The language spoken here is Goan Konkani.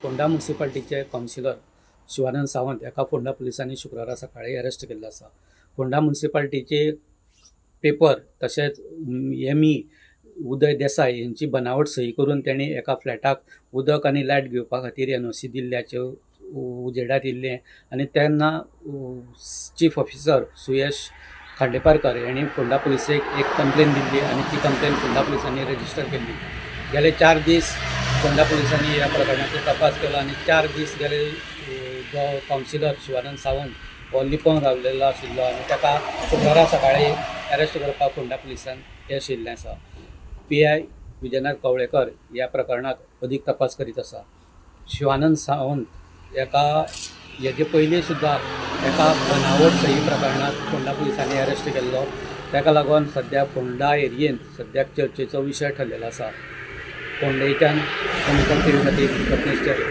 फोंडा मुन्सिपाल्टीचे कावन्सिलर शिवानंद सावंत हाका फोंडा पुलिसांनी शुक्रारा सकाळी अरेस्ट केल्लो आसा. फोंडा मुन्सिपाल्टीचे पेपर तशेंच एम ई उदय देसाय यांची बनावट सही करून त्यांनी एका फ्लॅटाक उदक आनी लायट घेवपा खातीर एनओसी दिल्ल्याचें उजेडात येयल्लें आनी तेन्ना चीफ ऑफिसर सुयश खांडेपारकर यांनी फोंडा पुलिसेक एक कंप्लेन दिल्ली आनी ती कंप्लेन फोंडा पुलिसांनी रजिस्टर केल्ली. गेले 4 दीस फोंडा पुलिसांनी ह्या प्रकरणाचो तपास केलो आनी 4 दीस गेले जो कावन्सिलर शिवानंद सावंत हो लिपोवन रावलेलो आशिल्लो आनी ताका शुक्रारा सकाळी अरेस्ट करपाक फोंडा पुलिसान यश येयल्लें आसा. पी I Vijayanath Kavlekar ह्या प्रकरणाक अदीक तपास करीत आसा. शिवानंद सावंत हेका हेजे पयलीं सुद्दां एका बनावट सही प्रकरणांत फोंडा पुलिसांनी अरेस्ट केल्लो. ताका लागून सद्या फोंडा एरियेंत सद्याक चर्चेचो विशय ठरलेलो आसा. फोंडेच्यान गोमंतक टीव्ही खातीर रत्नेश च्यारी.